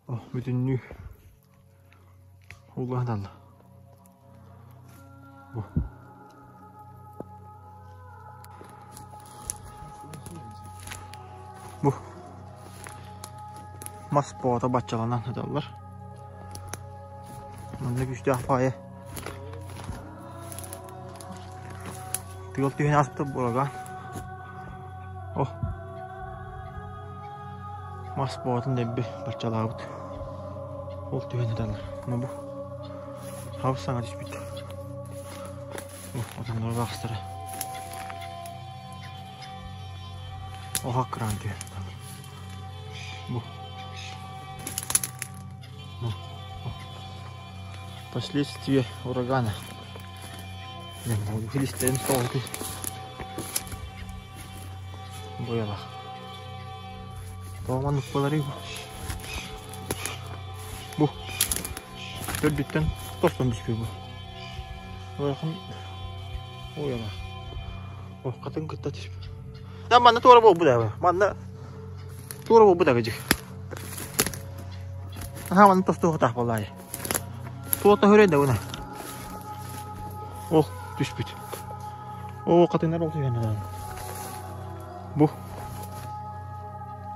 Бүтүннүү уулаһан Бу. Бу мас боҕото баччаланан сыталлар. Манна күүстээх баайа тыал түһэн ааспыта буолага. О мас боҕотун дэлби баччалаабыт. Ол түһэн сыталлар. Мына бу хабыс саҥа түспүт. Отонноро баҕастара. Оһох кыраан түһэр. Бу. Бу. Последствия урагана. Филистерин тоҕуту. Буялах. Тоҕо маннык буоларый бу? Бу. Төрдүттэн тостон түспүт бу. Улахан уйалаах. Хатын кытта түспүт. Да манна туора буолбут ээ. Манна туора буолбут агыдьык. Аха манна тостуохтаах буоллаайы. Туота хөрөй да уна. Ол түспүт. О хатыннар ол түһэн Бу.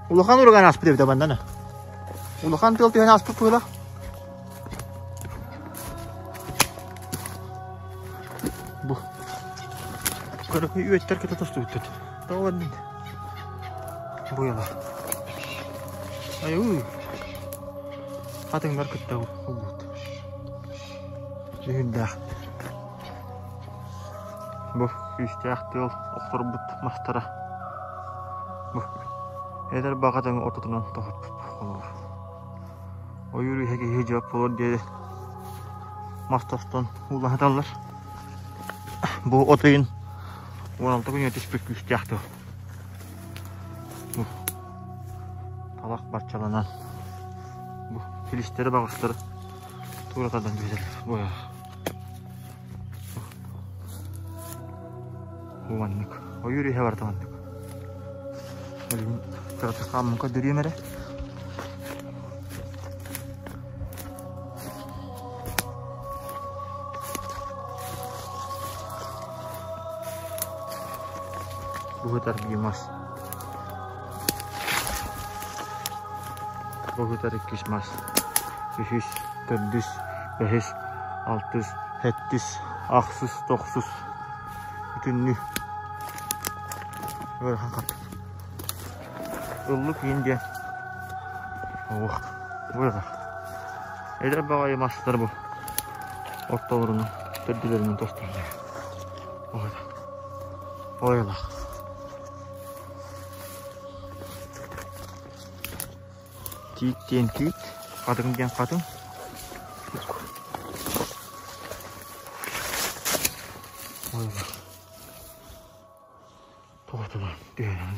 Улахан ураган ааспыт эбит манна. Улахан тыал түһэн ааспыт быһыылаах. Бу көрөкүй үөттэр кытта тостубуттар. Тоҕо Буяла. Айуу. Хатыҥнар кытта ылбыт. Дьүһүндээх. Бу күүстээх тыал охторбут мастара. Бу эдэр баҕатыҥ ортотунан тоһуппут холобур. Ойуур иһэ киһи дьиэп буолуор диэри мас тостон уулаһыталлар. Бу от ыйын 16 күнүгэр түспүт күүстээх тыал. Бу талах барчаланан бу силистэри баҕастары тура тардан түһэллэр. Бу Бу маннык. Ойуур иһэ барыта маннык. Кыратык хааммын көрдөрүөм эрэ. Бу сытар биир мас. Бу сытар иккис мас. Үһүс, төрдүс, бэһис, алтыс, сэттис, ахсыс, тохсус. Бүтүннүү ыарахан хаппыт. Ыллык иин диэн. Ох, бу Эдэр баҕайы мастар бу. Ортолорунан, төрдүлэринэн тостуллар. Ойолох. Тиит диэн тиит, хатыҥ диэн хатыҥ. Ойолох. Тоҕотулар түһэрэн.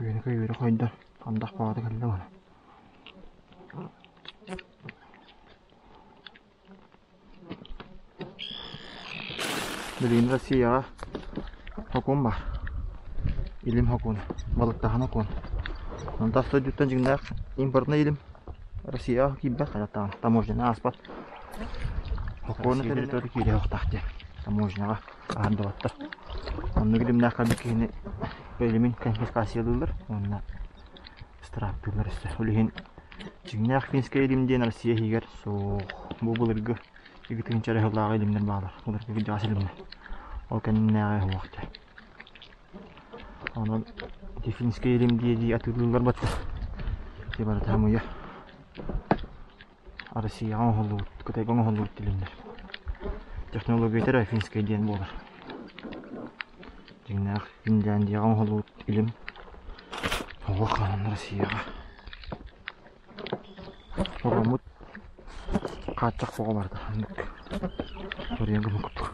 Үөнэ-көйүүрэ хойдо, андах баҕата кэллэ уонна. Билигин Россияҕа сокуон баар. Илим сокуона, балыктааһын сокуон. Онон тас дойдуттан дьиҥнээх импортнай илим Россияҕа киирбэт хайаттаҕына таможняны ааспат. Сокуону территория киириэ суохтаах диэн таможняҕа аһардыбаттар. Оннук илимнээх кэлбит киһини илимин конфискациялыыллар уонна ыстырааптыыллар өссө. Ол иһин дьиҥнээх финскэй илим диэн Россия иһигэр суох. Бу былыргы икки тыһыынча эрэ сыллааҕы илимнэр бааллар. Былыргы кырдьаҕас илимнэр. Ол кэннинээҕи суох дьэ. Онон ити финскэй илим дии дии атыылыыллар батта. Ити барыта хомуйа. Россияҕа оҥоһуллубут, Кытайга оҥоһуллубут илимнэр. Технологията эрэ финскэй диэн буолар. Дьиҥнээх Финляндияҕа оҥоһуллубут илим олох хаалан Россияҕа. Оҕоммут хааччах оҕо барда ханнык соруйан гыммыт курдук.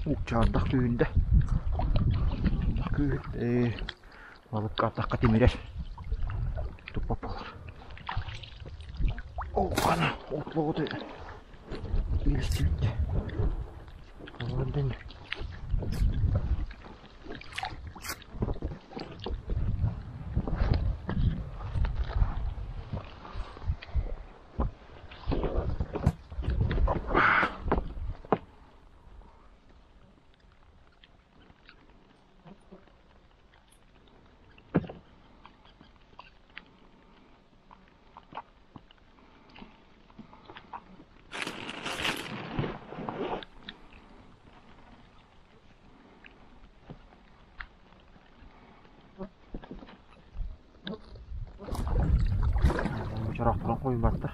Укчаардах күүһүндэ. Күүһүндэ. Балыкка атахха тимирэр. Туппат буолар. Оҕана отлоҕу илистибит. Олордон. Чорохторун хойбаттар.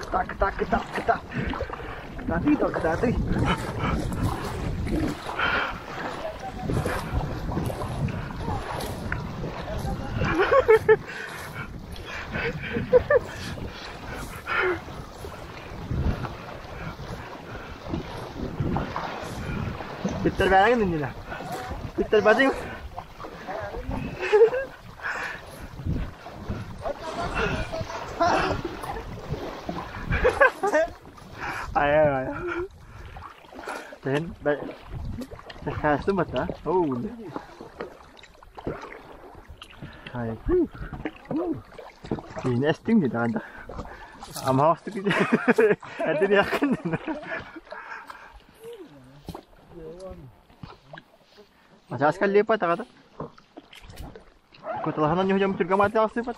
Так, так, так, так. Кытаатый да, кытаатый. Биттэрбээҕин иннинэ. Биттэрбэтиҥ. Айа айа. Тэн Хаастым бата. Оу. Ай. Киин эстиҥ дии даҕаны. Амаҕастык этиниэххин Начаас кэллиэппэт аҕата. Куталаһынан ньуһдьам түргэмааты аҕыстыыппат.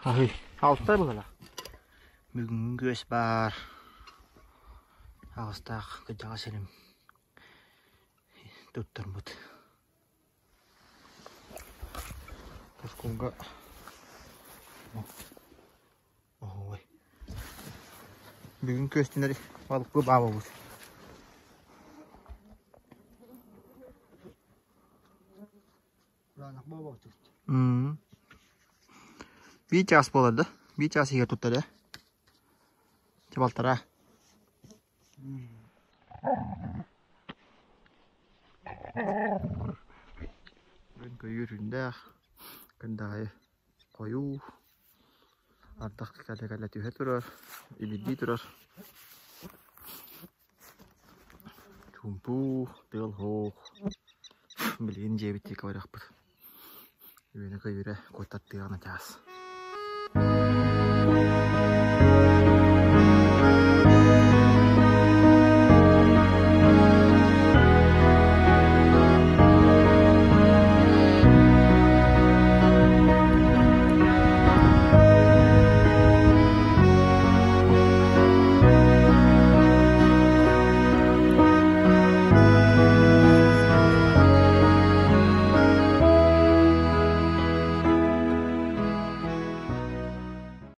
Аһый, алта быһыылаах. Бүгүҥҥү күөс баар. Аҕыстаах кырдьаҕас сирим туттарбыт. Тускулга Оһуой. Бүгүн күөстүнэр балыкпы баабабыт. Биир чаас буолар да? Биир чаас иһигэр туттар ээ. Чабалтара. Бүгүн көйүүр күндээх, күндэҕи хойуу, ардах кэлэ-кэлэ түһэ турар, ибирдии турар. Чуумпу, тыал суох. Билигин дьиэбит диэки барыахпыт. Үөнэ-көйүүрэ куоттаттыаҕына чаас.